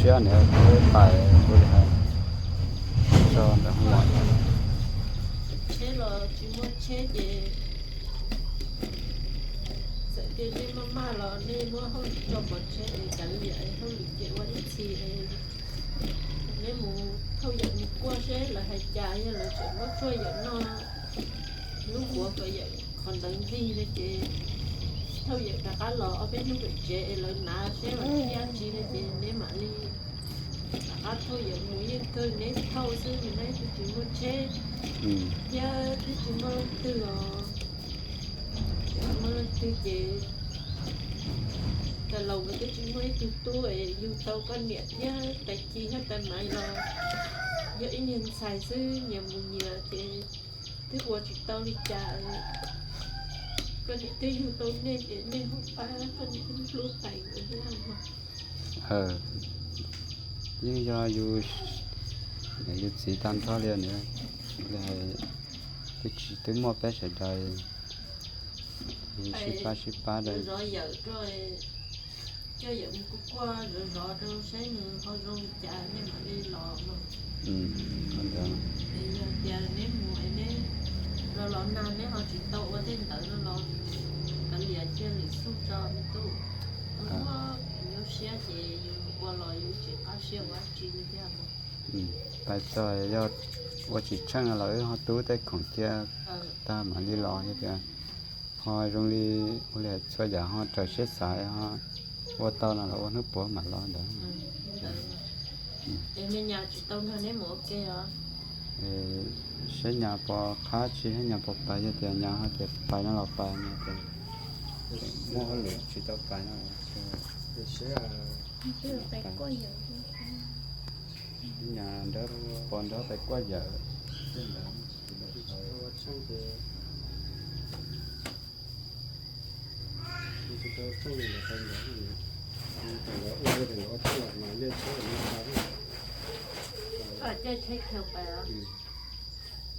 Siab niam, pais ua li hais tso ntawm hoob mom. Tsheb los tsis muaj tsheb ces txawm tias nej maj maj los nej muab hauj lwm tso pov tseg es kav liam hauj lwm ces ua ib txhis es nej mus thauj yawm mus kuaj seb lawv hais cas, yog lawv tseem muab tshuaj yawm noj lub kuav kom yawm qhov ntawd nqig no ces thauj yawm rov qab los ob peb hnub pem tsev es lawv hnav seb los thiab tsis no ces neb mam li rov qab thauj yawm mus. Yeej kawg neb thauj xwb, neb twb tsis muaj tsheb thiab twb tsis muaj leej twg os. Tsis muaj leej twg ces Tais Laus nkawd twb tsis muaj ib tug tub es yug tau koj niam thiab Tais Ci thiab Tais Maiv los yog ib niag ntxhais xwb, nyias mus nyias ces twb ua tsis tau li cas. Koj niam twb yug tau nej ces nej ho pab koj niam hlub Tais nkawd thiab mas. Yeej yog yus, yus txiv tag nrho li ntawd, twb tsis, twb muaj peb sawv daws sib pab sib pab rau. Zov yawm rau, coj yawm mus kuaj kuaj zov zov rau saib nws ho zoo li cas nej mam li los no. Yog tias neb mus es neb los los nag neb ho tsis tau ua tej ntawd no los kav liam cia lwm xub tso me tub. Muab nyuaj siab ces yus ua los yus tsis qab siab ua dab tsi li thiab. Pais txog yog ua tsis tsheej los wb ho tub tej khoom cia tag mam li los, yog tias ho zoo li ua li txhua yam ho raws siab xav ho ua tau no los ua hnub puav mam los ntawd. Seb nyas puas qab tsis, seb nyas puas pais, yog tias nyas ho tias pais no los pais, nyas tias muaj hauj lwm tsis tau pais no. Nyas nrog pos nrog pais kuaj yawm tej ntawd.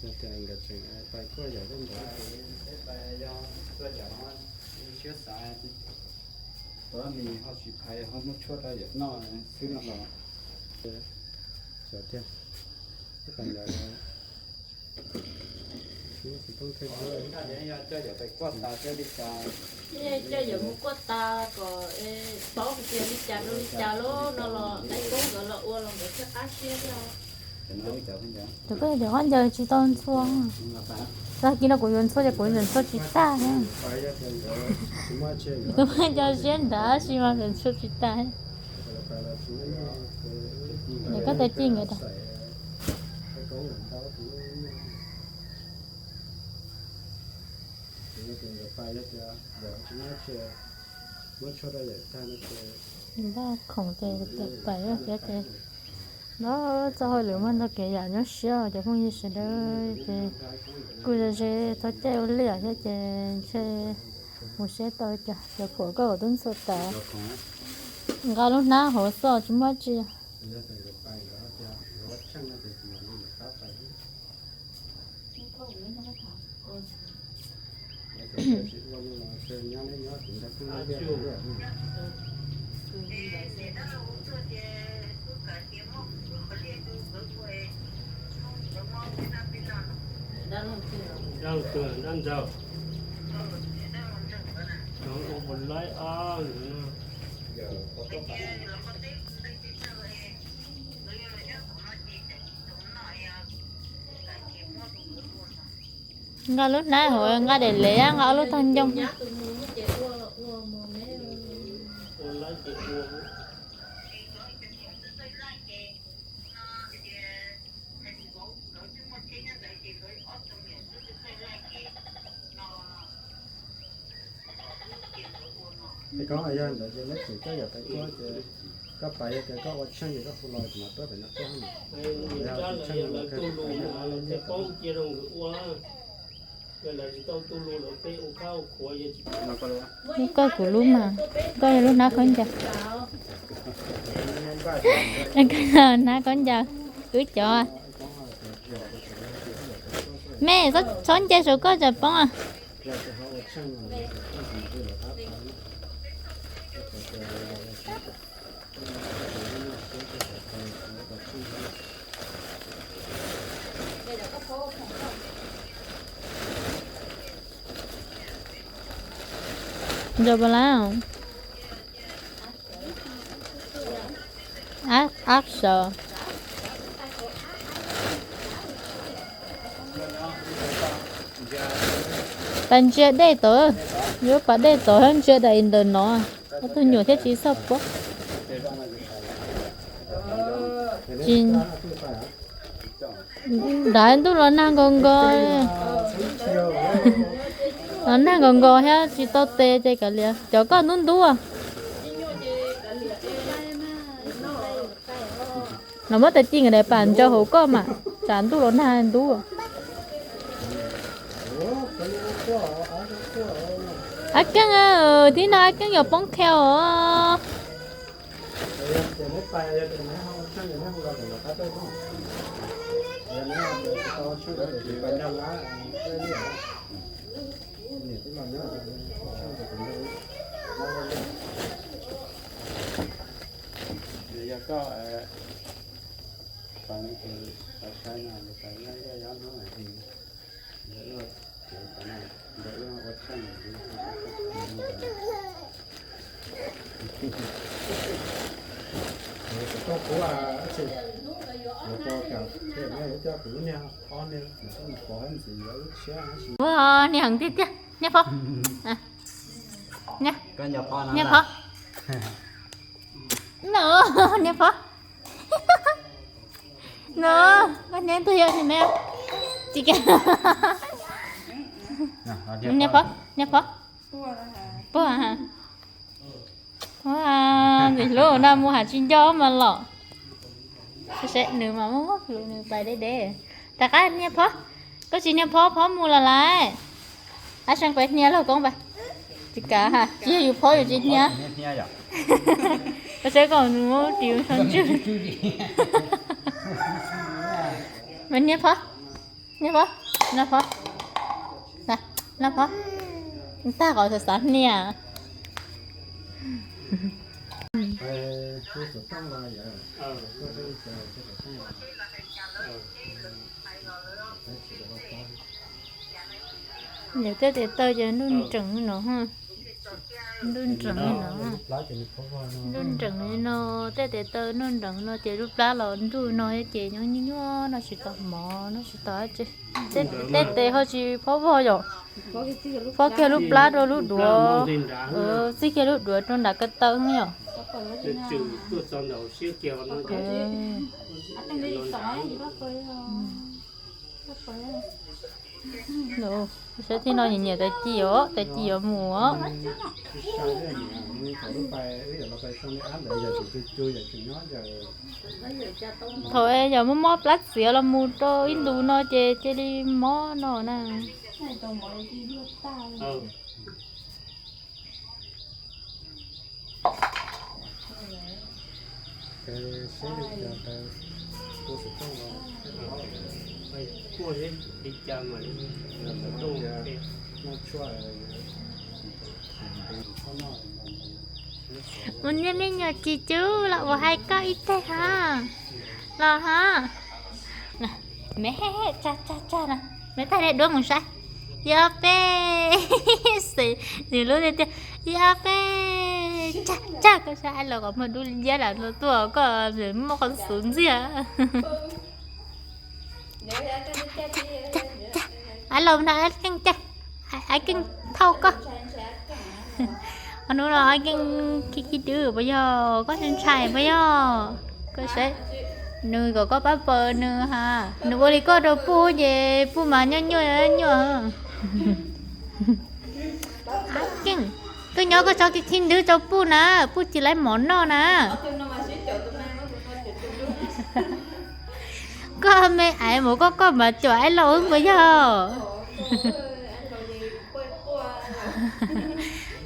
Yog tias nkawd tseem pais kuaj yawm tej ntawd, pais yog kuaj yawm siab xav, tuav mis ho tsis phais ho muab tshuaj rau yawm noj xwb no los. Xyov tiag, pais ntawd. Yog coj yawm pais kuaj tas thiab li cas? Coj yawm mus kuaj tas kom paub hais tias li cas rau li cas lawm no los tais koob nkawd los ua los nkawd thiaj qab siab thiab. Cov koj cov khaub ncaws tsis tau ntxhua. Tag kis no kuv yuav ntxhua ces kuv yuav ntxhua tsis tag. Kuv cov siab ntawd tab sis mas kuv ntxhua tsis tag. Nim koj tais cig nkawd tas. Npaj khoom ces pais thiab ces nov txoj hauj lwm muaj ntau kev yam nyob siab cov phooj ywg sawv daws ces kuj ze ze txhob caij ua liaj thiab ces ntshe mus seb tau cas. Cov phuam koj kuv twb ntxhua tas, nqa lub hnab hauv xwb tsis muaj tsi. Dab laug twg? Dab ntxaug. Ua puas laib ob ntawd no. Nqa lub hnab hauv, nqa daim lev, nqa ob lub tag ncoo. Es koj yog ntawd ces neb tseem coj yawm pais kuaj ces koj pais yog tias koj ua tsheej ces koj hu los kuv mam tuaj pem no kuaj. Yog tsis tsheej los koj pais nyob lub ntiaj teb. Koj kuv lub mas, koj yog lub hnab khaub ncaws. Koj yog hnab khaub ncaws, wb cov. Me, txhob nce saum koj tsam poob. Nrog pab lab. Ab, ab sawv. Pas ntsia dej tod, yuav pas dej tod ntsia daim ntawm no. Ob tug nyuam thiab tsis txhob puab. Tsis, nrad ntuj los nag nkaus nkaus, los nag nkaus nkaus thiab tsis tau tes ces kav liam, cov koj ntub ntub. Los muab tais ci nkawd daim pam ntsaws hauv koj mas tsam ntuj los nag ntub. Ab Keej, tib no Ab Keej yuav poob qhia os. Ua niag heev tiag tiag, niag pov, niag pov, niag pov, no, koj niag ntug yog tsis me, tsis, niag pov, niag pov, puag, ntxim hlub na mus has tsis nco mas los. Nws mas muaj muaj hlub nws pais deb deb. Rov qab niag pov, koj tsis niag pov, pov mus los lawm. Ab Seej pais hnia lauj koob pais. Tsis kav, tsis yog yus pov yus tsis hnia. Koj saib koj mus ris sau ntswg. Mas niag pov, niag pov, niag pov, tag qhov xav xav hnia. Niam tej tes taw ces nruj nreem li no, nruj nreem li no, nruj nreem li no, tej tes taw nruj nreem no ces lub plab los nruj no ces nyob nyuaj nyuaj no tsis tau mov no tsis tau dab tsi. Tej tes ho tsis phob vog yom, phob kiag lub plab rau lub duav, txig kiag lub duav rau nram ko taw yom. Saib thiab no nyiam nyiam tais ci os, tais ci yuav mus os. Thaum yog mob mob plab txiav los mus rau ib ntus no ces cia li mob no na. Ua niag me nyuam tsis cub los ua hais koj ib teg ha, los ha. Me tsa tsa tsa no, me tag de duab mus saib. Yog peb, xwm nws lub tiag tiag, yog peb tsa tsa koj saib los kom muag dub liab lam tuaj koj muaj qhov xub ntxiag. Ab los no ab keej, ab keej thauj koj. Hnub no ab keej khib khib dwb puas yog, koj ntshai puas yog? Koj saib, nws kom koj pab paws nws ha, nws ua li koj rau puj ces puj mas nyuaj nyuaj nyuaj. Ab keej, koj nyob koj tso khib khib dwb rau puj na, puj tsis laib mov noj na. Koj me aiv mus koj koj mas cuam ab laus puas yog?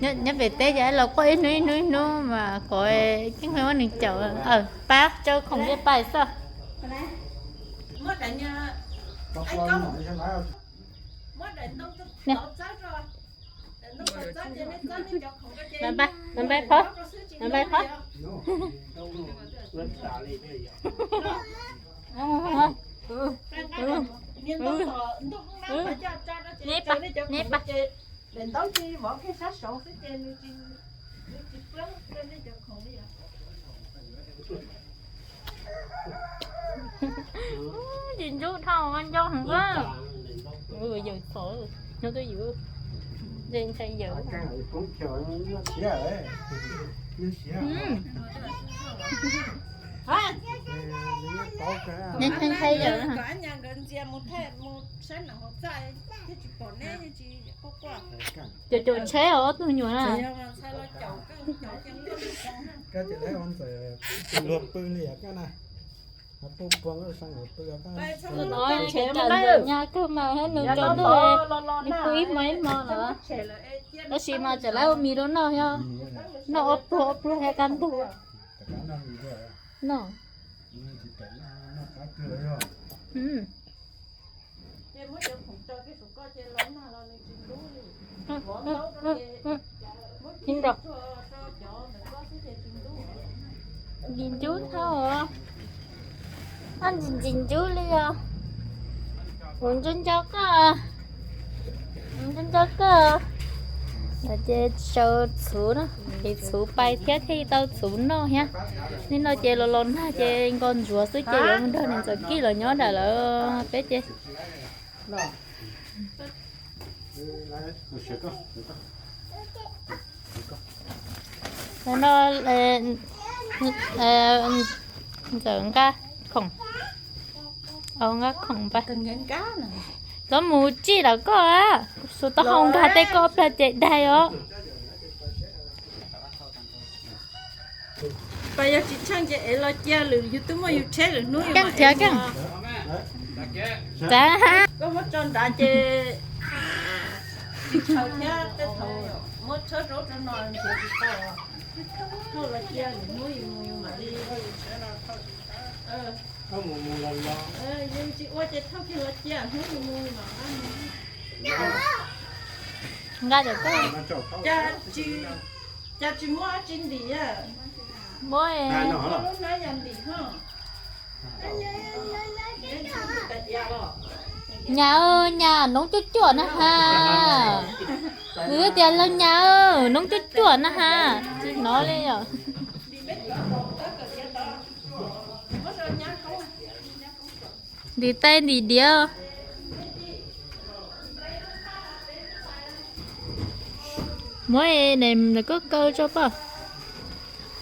Nyob pem teb ces ab laus quaj ib hnub ib hnub ib hnub mas qhov keej muab nws caum. Pab tsau khoom tej pais xwb. Npaj, npaj phob, npaj phob. Neb pab, neb pab. Daim ntaub ces vov kiag sab saud xwb ces nws tsis, nws tsis pab nej cov khoom li os. Tsis ntub dhau nco heev. Yawm txhov, nyob twb yus, ntshai yawm. Ntshai yawm. Caum caum tsheb os ob tug nyuam na. Luag pw li os koj na. Nyab kawg mas nws tso ntuj, nws pw ib hmo ib hmo lawm. Tab sis mas tseem lawv ua mis rau noj, noj ob pluag ob pluag thiab kaj ntug. No. Ntxim ntxim ntub dhau, ntxim ntxim ntub li os. Kuv nco nco koj, kuv nco nco koj. Ces sau txhuv na, ces txhuv pais thiab thiaj tau txhuv noj thiab. Nim no ces los los nag ces nko ntsuav xwb ces yuav mus nrog niam ntxawm Kij los nyob nram lawv peb ces. Ntawm no ntxawm nqa khoom, nqa khoom pais. Txhob mus tsij lawm koj, kuv xav tau hau nkag tej koj plag ces daig os. Pas yog tsis tsheej ces es los cia lwm yus twb muaj yus tsheb lwm hnub yus mam ev. Koj muab tso nrad ces tsis tshaw thiab tej thaum muab tshawb rau ub rau no nrhiav tsis tau. Thauj los cia lwm hnub yus mus yus mam li. Yus tsis ua ces thauj kiag los cia hnub yus mus mam nqa. Nqa cov koj. Cas tsis muaj dab tsi ntim. Muab lub hnab yog ntim ho. Nyab, nyab noob cuaj cuaj na ha. Nws tias los nyab noob cuaj cuaj na ha. Tsis hnov li os. Ntim tais ntim diav. Muab es koj kaw tso poj.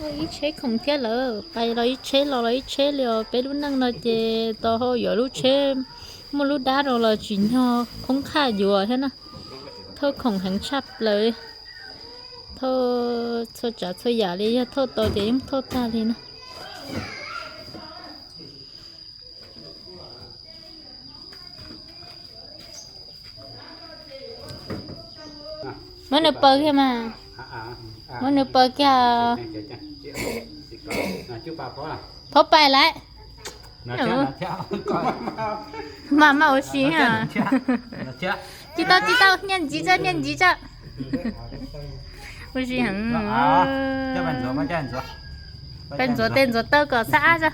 Ib tsheb khoom thiab lawm, pais los ib tsheb los los ib tsheb li os. Peb lub neej no ces tau hau yuav lub tsheb, muaj lub dab rau los tsim nyog khoob qhaj yuav thiab na. Thauj khoom heev tshaj plaws li. Thauj txhua tsav txhua yam li, yog thauj tau ces yeej thauj tag li na. Muab nws paws kiag mas. Muab nws paws kiag. Phob pais lawm. Maj maj ua si. Tsis tau tsis tau, niaj ntxiv tso niaj ntxiv tso. Ua si heev. Pais ntxuav tes ntxuav taw kom xab ab tso.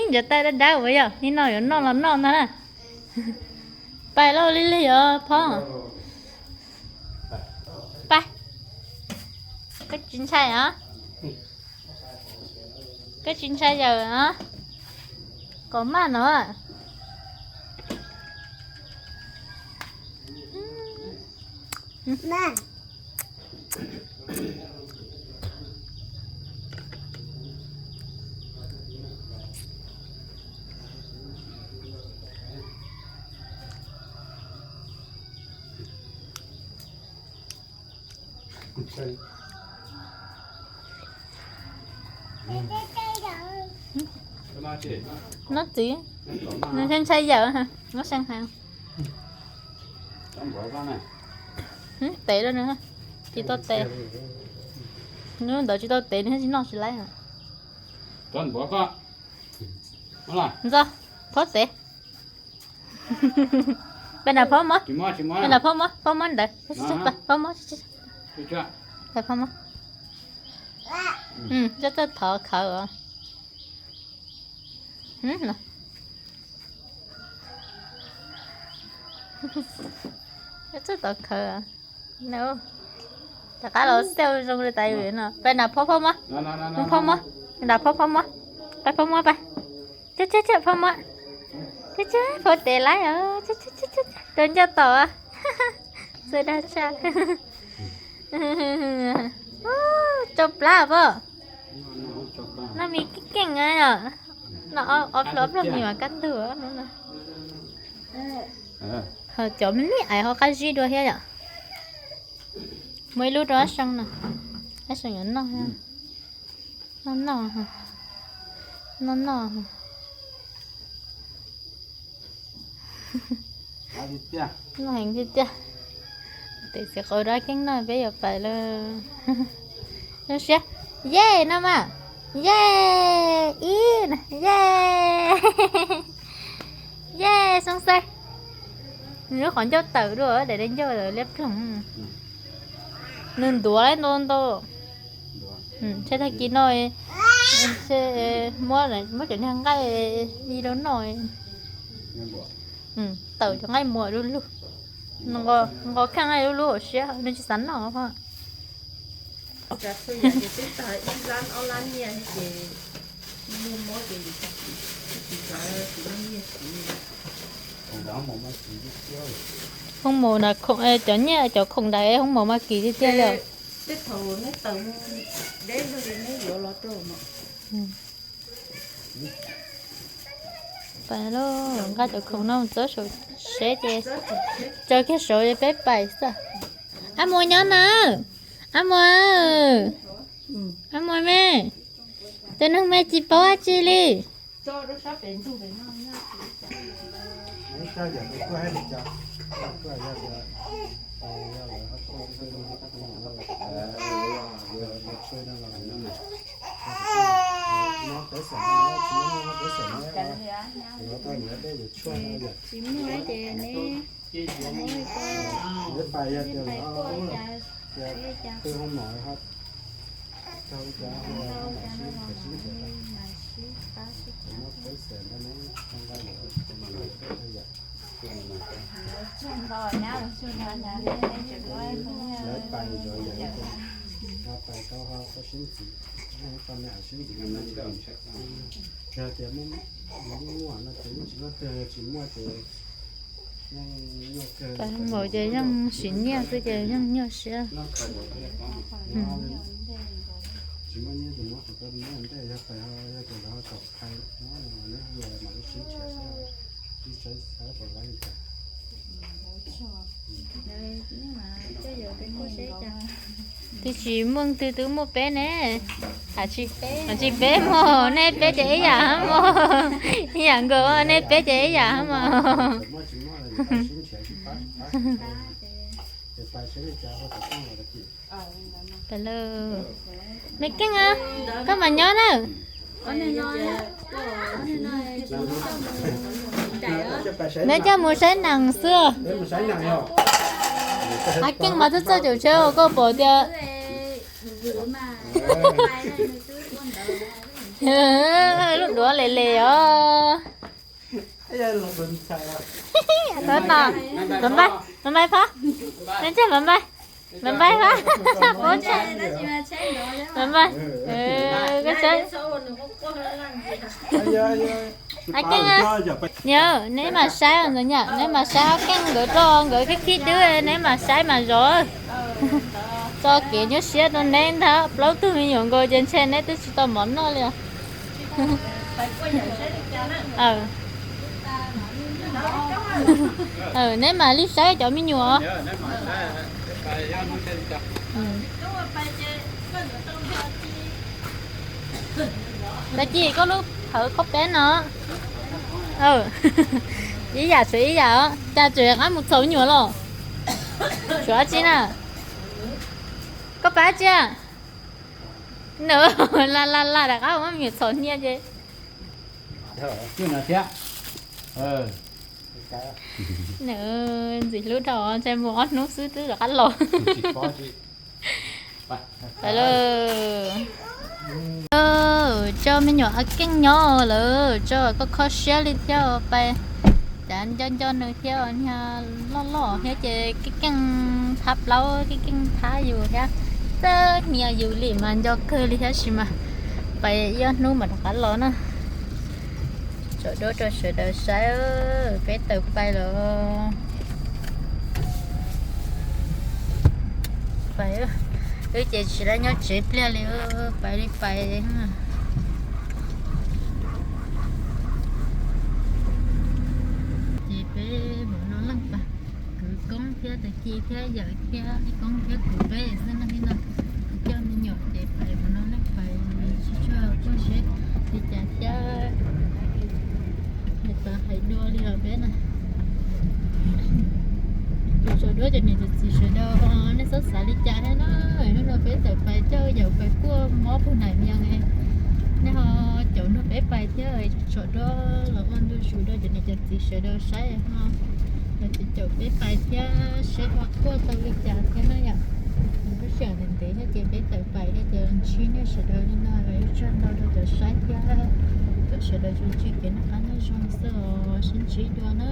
Ntxuav taw dab dab ua yog nim no yuav noj los noj ntag na. Pais lauj, lig lig os Phob. Pais. Koj tsis ntshai os? Koj tsis ntshai yawm os? Kom maj no. Noj txiv, nws ntshai ntshai yawm, muab seev heev. Tev rau nws, tsis tau tev. Hnub ntawd tsis tau tev nws tsis noj tsis laib. Ntxo, Phob tev. Peb nram Phob muab, peb nram Phob muab, Phob muab ntawd, Phob muab, Phob muab. Txawj txawj thov khawv os. Txawj tov khawv. Rov qab los xauj zoo li tas no. Peb nram phob phob muab. Phob phob muab. Nram phob phob muab. Peb phob muab peb. Phob muab. Phob tes laib os. Rau ncauj tom. Txawj dag tshaj. Tsau plab poj. Noj mis keej keej na yom. Noj ob plaub mis mas kaj ntug no. Cov me me ais ho qab zib dua thiab yom. Muaj ib lub rau ab soo no. Ab soo yuav noj. Noj noj. Noj noj. Noj heev tiag tiag. Tes xis qau rau keej noj peb yuav pais lawm. Zoo siab. Ye no mas. Ye ib, ye. Ye xoo xaij. Nws lub qhov ncauj tawm dua daim de ncauj liab ploog. Nws ntuav ntau ntau. Ntshe tag kis no muab cov niag nqaij li rau noj. Tawm cov nqaij muag lub lug. Nqos kheej lub lub hauv siab nws tsis xav noj. Hoob mos na, cov nyiaj cov khoom ntawd hoob mos mas kim tiag tiag li. Pais lauj, nqa cov khoom no txog saum tsheb ces tso kiag saud peb pais xwb. Ab Muas nyob na, Ab Muas, Ab Muas me, tus neeg me tsis paub dab tsi li. Tsis muaj ces neb, neb pais tuaj li cas, seb cas. Ntau cas no los mam li mam sib pab sib cav. Lawv pais zov yam, pais tau ho sib ntxiv, poj niam sib ntxiv. Yog tias muaj no ces yeej tsis muaj twg, tsis muaj ces Pab hoob mos ces yeej siv nyiaj xwb ces yeej nyuaj siab. Tsis muaj nyiaj ces muab qhov ntej, yog pais yog tias lawv ho tsom phai no, neb hu los mam li sib nrhiav saib, sib saib saib puas laib li cas. Twb tsis muaj twg, twb muaj peb ne. Tsis peb mog, neb peb ces ib yam mog, ib yam nkaus, neb peb ces ib yam mog. Tawm lawm. Me Keej, koj mas nyob na. Neb coj mus saib nees xwb. Ab Keej mas twb txawj caum tsheb, koj pom tias lub duav le le os. Npaj, npaj phab, npaj phab, npaj, npaj. Ab Keej, neb mam saib ntawd nyam, neb mam saib Ab Keej nkawd rau nkawd khib khib dub, neb mam saib mas zov. Tso kev nyuaj siab rau neb ntag, plaub tug me nyuam nkaus ces ntshe neb twb tsis tau mov noj li os. Neb mam li saib cov me nyuam. Tag kis koj lub thawv koj peb no. Ib yam tshuav ib yam os, cas tseem rov qab mus txhom me nyuam los? Tshuav dab tsi na? Koj pab tsi? Nws la la la rov qab mus muab me nyuam txhom hnia ces. Nws ntxim hlub dhau, ntshe mus ob hnub xwb twb rov qab los. Pais lawm. Tso me nyuam Ab Keej nyob lawm, tso koj kho siab li thiab pais. Cas nco nco nws thiab, niag loj loj thiab ces keej keej thab plaub, keej keej thab yus thiab. Txawj hnia yus li mas nco kawg li thiab, tab sis mas pais ib ob hnub mam rov qab los na. Tsom duab rau sawv daws saib, peb tawm pais lawm. Pais, wb ces tsis tau nyob tsev pliag li, pais li pais. Ces peb mus no leej pais, kwv Koob thiab Tag Ci thiab Yawm thiab Koob thiab kuv peb xwb no, no. Kuv coj me nyuam ces pais mus no leej pais, tsis tshua paub seb li cas thiab. Nws tau hais dua li los peb na. Ces tsom duab cov niam cov txiv sawv daws, nej txhob xav li cas thiab na. Hnub no peb tawm pais coj Yawm pais kuaj mob puag nram Mias, nej ho caum nrog peb pais thiab. Tsom duab los ua ntu zus rau cov niam cov txiv sawv daws saib ho, los ces caum peb pais thiab seb ho kuaj tau li cas thiab na yom. Lub sij hawm ntev ntev thiab ces peb tawm pais thiab ces ntsib nej sawv daws li no los ua tsaug ntau rau cov saib thiab. Cov sawv daws tsuas tsis kev noj qab nyob zoo xwb os, sib ntsib dua na.